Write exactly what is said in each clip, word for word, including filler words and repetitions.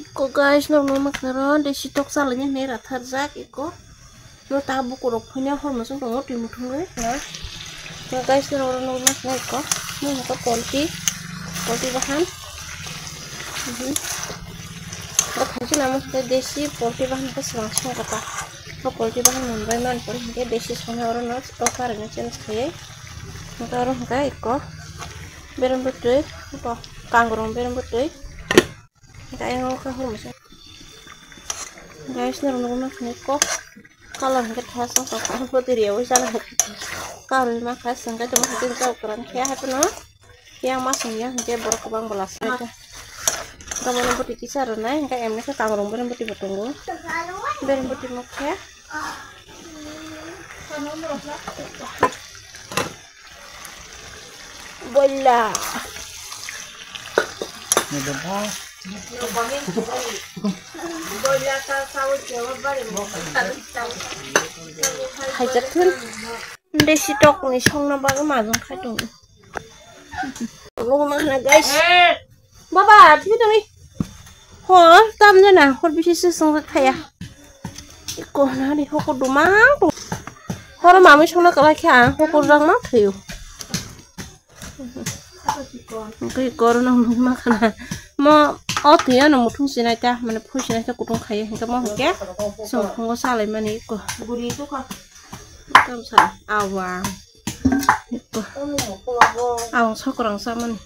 Iko guys, norok nukma khna ro desi tok chalani hinwi ratharjak iko. No ta bukurok phone hor muchung tongo twi muthungwi. No guys, norok nukma khna iko. No hwnkhe poultry, poultry bahan. Mhm. Bo khachi namo hwnkhe desi poultry bahan khe swrang song kha ta. Bo poultry bahan manbai man pore hwnkhe desi songya oro no tok karwi change khaiwi. Hwnkhe oro hwnkhe iko berem bwtwi, iko kangrong berem bwtwi. Hwnkhe ayang o khe hor muchung. Guys, norok nukma khna iko. Color hwnkhe tha song song kha, bwtwi riyaui chala hai. Karwi ma kha, swngkhe tongma hai tei kwrang khe hai phano. Yang ma song yang hwnkhe borok kwbang bwla swngkhe. Gabana bwtwi kisa rwnai, hwnkhe emni khe kangrong berem bwtwi bo tongo. Berem bwtwi mokhe. Boila. Haijaktun. Desi tokni songna bagwi majang khai tongo. Logo ma khna, guys. Baba, thik tongni. Hor tam jana, hor bisi se song thaya. Iko na ri hoko dumang. Hor mami songna kala khe ang hoko rang ma thayo. Hwnkhe iko oro no nukma khna. Mo o twi ano muthung sinai ta, mane phui sinai ta kutung khaiya hwnkhe mo hwnkhe songkhongo salaimani iko. Tamsa awa. Iko. Awang sokrang samani.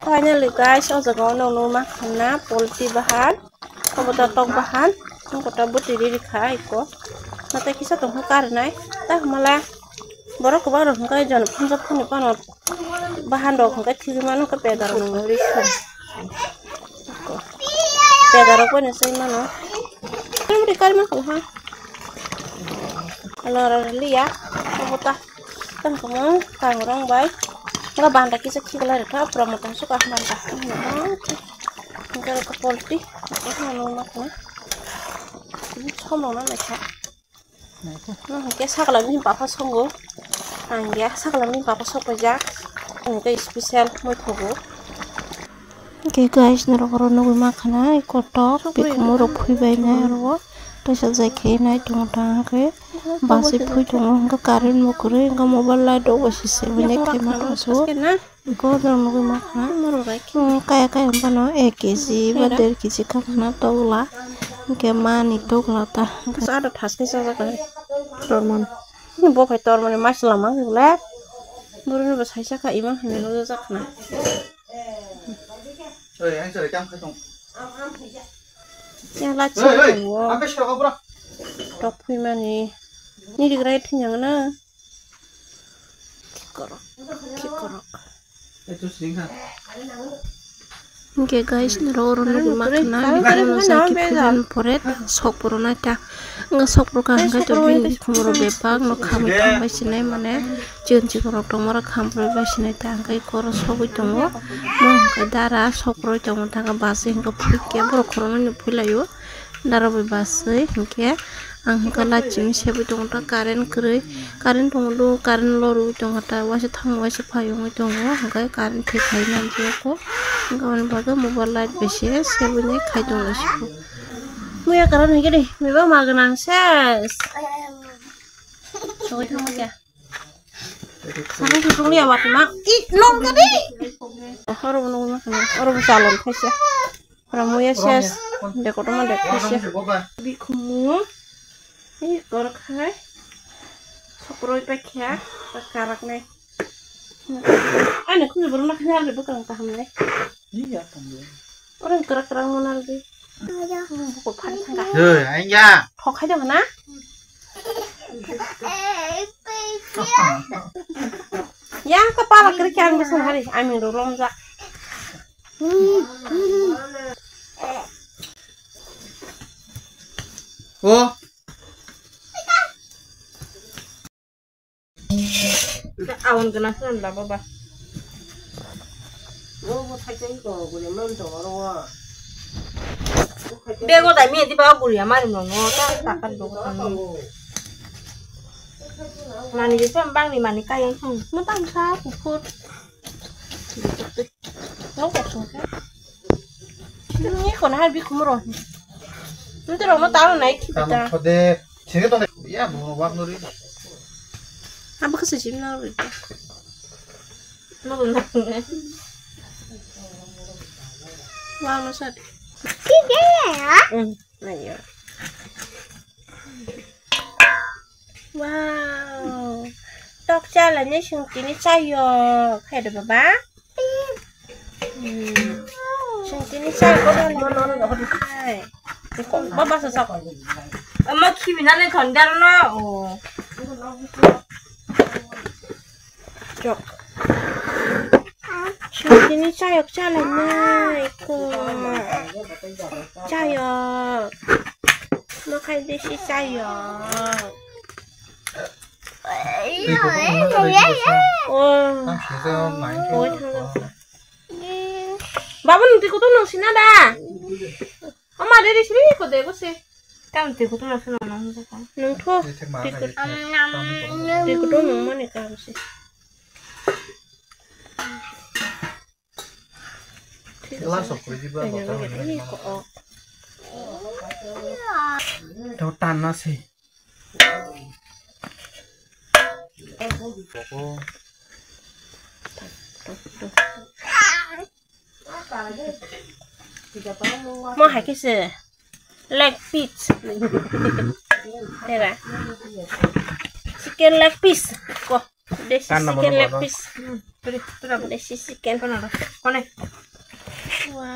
Finally guys, o jaga o nukma khna poultry bahan, obo ta tok bahan, obo ta bwtwi riri kha iko. Natai kisa tongkha karnai, ta hwmala borok kwbang rok hwnkhe jon phansa phani phano bahan rok hwnkhe thigwi mano, hwnkhe pedar rok nungwi rikha. Pedar rok bai no sai mano. Kari mani kari mani ha. Lora liya, obo ta. Tang kamo kangrong bai. Nga banda kisa khiklai rikha, pura motom suka banda. Nga ka polti. Nga nung mak na. Somno na lekha. Nga ke sakla bini papa songo. Ang ya sakla bini papa sok paja. Ang ke special moi thogo. Hwnkhe guys, norok oro nugwi mankha na, kotok bikhumu rok phui bai nai oro, tei sajai khe nai tongo ta hwnkhe, baswi phui tongo hwnkhe, current bo kwrwi hwnkhe, mobile light rok bo se sebui nai khe ma tongsu. Hwnkhe oro norok nugwi mankha na, hmm, kaya kaya bono ek kg ba der kg kha khna togla, hwnkhe mani togla ta hwnkhe. Ado thaskhe chajak nai tormon, bo khai tormoni masla mang le, boroni bo saisa kha ima hinwi nujajak khna. Oi, ang sore kam khatung. Yang lachi tongo. Tok phuimani. Nini gra thwiyang na. Kikorok. Kikorok. Hwnkhe guys, norok oro nugwi mankha na, bini ulo jai khe phuimani pore sok phuru nai ta. Wngkha sok phuru kha hwnkhe to bini bikhumu rok bebak no khamwi tongbai sinai mane. Chikon chikon rok tongma rok khamproi bai sinai ta hwnkhe eko oro sogwi tongo. Mo hwnkhe dara sogwi tongo ta hwnkhe baswi hwnkhe phuikhe borok khoroknwi no phuilaio. Dara bai baswi hwnkhe ang hwnkhe light chimwi sebwi tongo ta current kwrwi. Current tongo do current lorwi tongkha ta waisa thang waisa phai wngwi tongo hwnkhe current thwi phai nang jiyakho. Hwnkhe aboni bagwi mobile light bai se sebwini khai tongo siko. Muya current hwnkhe de meba ma gwnang ses. Sogwi thangma khe. Sabo kutung liya wati ma. I, nong tadi. Oro bo nong ma khana. Oro bo chalon khaisa. Oro muya ses. De kotor ma de khaisa. Bikhumu. I, kor khai. Sokroi pa kha. Karak nai. Ani khumi borom na khani arli bwkang kaham nai. Iya, tanggo. Orang kerak-kerak mana lagi? Buku pan tangga. Hei, aingya. Thokhai dong na? Yang kepala kiri kian bisa hari, amin dorong jak. Oh. Awan gana swnam da baba. Bego dai mi di ba guriya mari mo no ta ta kan do kan. Mani je sam bang ni mani kayang thang. Mo tang sa kuphur. No ko thang. Ni kono har bi khumro. Nte rok no taro nai khibi ta. Tamo khode. Sini to ya bo wak nuri. Abo kasa jim na ri. No na. Wak no sat. Sini ya. Hmm. Ayo. Wow. Tok chala ni sungtini chayok. Hai do baba. Hmm. Sungtini chayok ko dal hai. Ko baba sa sa. Amo khibi na le thon dar no. Oh. Chok. Sungtini chayok chalainai ko. Chayok. Mokhai bisi chayok. Oh. Oi thang. Babu nung twi kutung nung sina da. Ama de de sri ko de ko se. Tam twi kutung nung sina nung ko. Nung tho. Twi kutung nung mani kam se. Glass of kuri diba. Tau tan na se. Mo hai khe se leg piece. Tera. Chicken leg piece. Ko. Desi chicken leg piece. Desi chicken. Kone.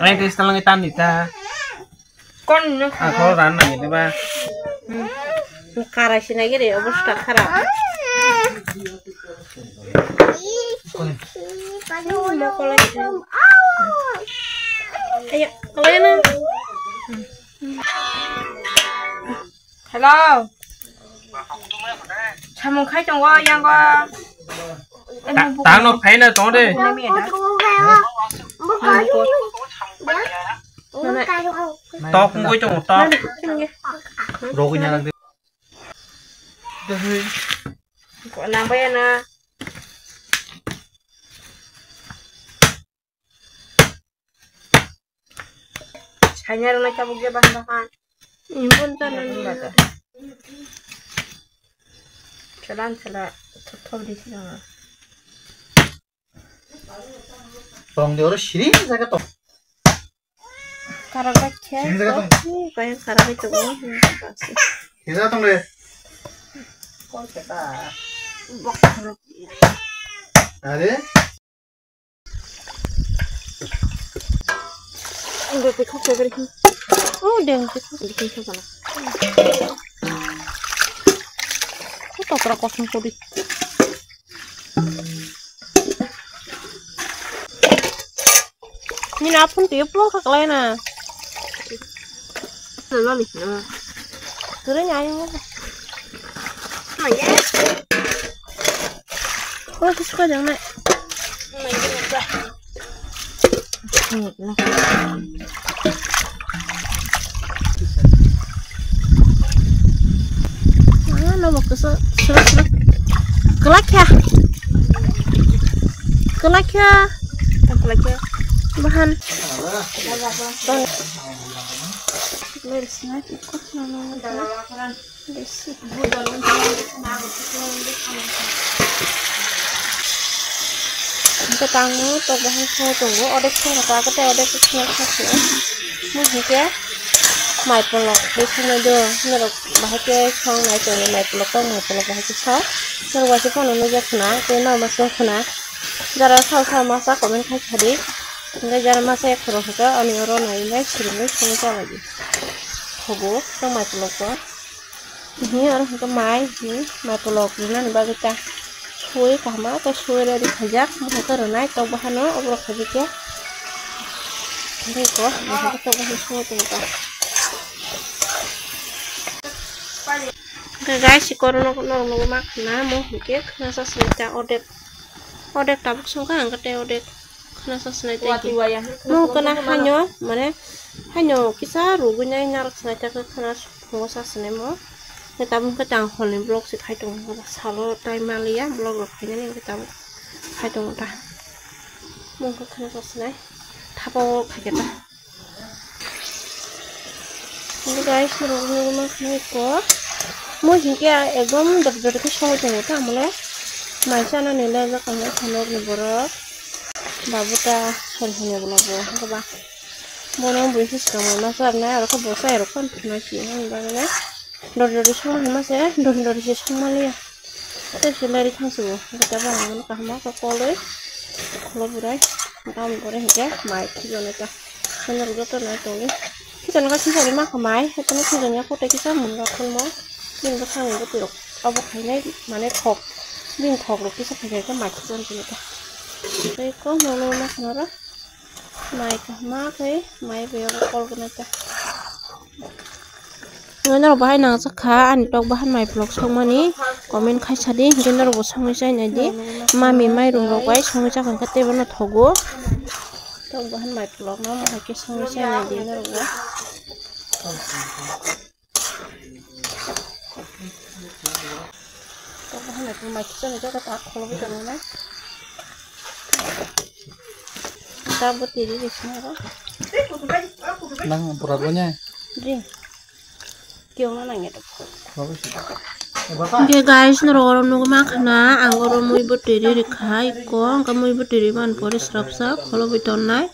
Rai tes talang tan dita. Kon no. Ako ran na gitu ba. Karai sinai gede, obosta kharap. Ayo, kalau na. Hello. Samung khai tongo yango. Ta-, tano phaina tong de. Tok ngoi tongo, tok. Rogwi na lang de. Ko nang ba ya na. Saina rwna tabuk je bahai bahai. Imbun ta nani. Salan sala thok thok di sila. Tong de oro siri jaga tong. Karak bai khe. Siri jaga tong. Kaya karak bai tong. Siri jaga tong de. Are. Ang bai khok khe beri. Oh, deng, khok khe beri khok kana. Ko tokra kosong kori. Ni na phun tiyo plo khaklai na. Loli. Kere nyai. Maya. Oh, suka jangan. Ah, no, mau kesel, kesel, kesel. Kelak ya? Kelak ya? Kelak ya? Bahan. Liris na, ikut nama. Besi. Hingke tangmo tok bahai khe tongo, odek songkha ta khe tei odek songkha khe mo hingke mai polok de songmai do, norok bahai khe songnai tongo, mai polok tong, mai polok bahai khe sa, norok waisa phano nujak khna, tei norok ma song khna, jara sao sao masa comment khai khadi, hingke jara masa ek khoro hwnkhe ani oro nai nai siri nai songwi chalai di, thogo tong mai polok bo. Hi oro hwnkhe mai, hi mai polok rwnani bagwi ta suwi kaham khe suwi ready khaijak, mohor khe rwnai tok bahano oborok khaijak ya. Tei ko mohor khe tok bahano suwi tongkha. Hwnkhe guys, iko oro norok nugwi mankha na, mo hwnkhe khwnasa sini ta odek, odek tabuk songkha, hwnkhe tei odek. Khna sa sinai tei. Mo khna hanyo, mane hanyo kisa rugwi nai narwk sinai ta khna sungo sa sinai mo. Tei tabuk khe tang hol ni vlog se khai tongo, salo tai maliya vlog rok khainani hwnkhe tabuk khai tongo ta. Mo khna sa sinai. Thapa o khai khe ta. Guys, norok nugwi mankha iko. Mui hinkhe ekdom dori dori khe songwi tongo ta, amole mai chanani le jakha nokni borok. Babu ta sori hwnwi bola bo, hwnkhe ba bono bui khe swkang ma charnai, aro khe bo chai rok phano thwna si hwnwi bagwi dori dori songma hwnma se, dori dori se songma liya. Tei se leri thangsugo, hwnkhe tabuk ang bono kaham khe kolwi, ulo burai, tamoni pore hwnkhe mai khichonwi ta. Hwnwi joto nai tongwi. Khichonwi khe khichonwi mankha mai, hwnkhe khichonwi ya kothai kisa mwnga phunmo. Bini bwkhakni bwtwi rok obo khainai, mane thok, bini thok rok kisa phai khe mai khichonwi ta. Tei kokno mankha naro. Mai kaham khe mai bai abo kol gwnang ta. Norok bahai nangjakha ani tok bahan mai vlog songmani, comment khai sadi, hinkhe norok bo songwi chai naidi. Mami mairum rok bai songwi chakha khe teibo no thogo. Tok bahan mai vlog no mohai khe songwi chai naidi norok bo. Tok bahan mai vlog mai khe chonwi jagha ta kholo bai tongo na. Ta bo tiri ri sina ro. Nang pura bo nya. Ri. Kiyong na nang ya to. Hwnkhe guys, norok oro nugwi mankha na, ang oro mui bo tiri rikha iko, hwnkhe mui bo tiri mani pore srapsa kholo bai tonnai.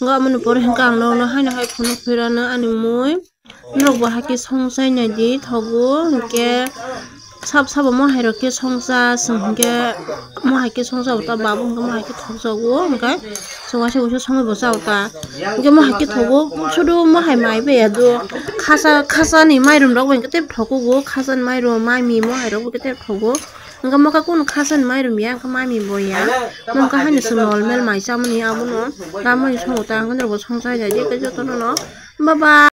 Hwnkhe amoni pore hwnkhe ang norokno haino hai phunuk phirano ani mui. Norok bo hai khe songchai naidi thogo, hwnkhe sab sabo mohai rok khe songcha, chwng hwnkhe mohai khe songcha, ta babu hwnkhe mohai khe thokjago, hwnkhe chwng waisa waisa songwi bo cha ta. Hwnkhe mohai khe thogo, sudu mohai mai bai ya do. Khasa, khasani mairum rok bai hwnkhe tei thogo, khasani mairum, mami mohai rok bai khe tei thogo. Hwnkhe mokha kunu khasani mairum ya, hwnkhe mami bo ya. Mokha haino chwng normal mai chamani abono. Tamoni songo ta, hwnkhe norok bo songchai naidi, tei jotono no. Bye bye.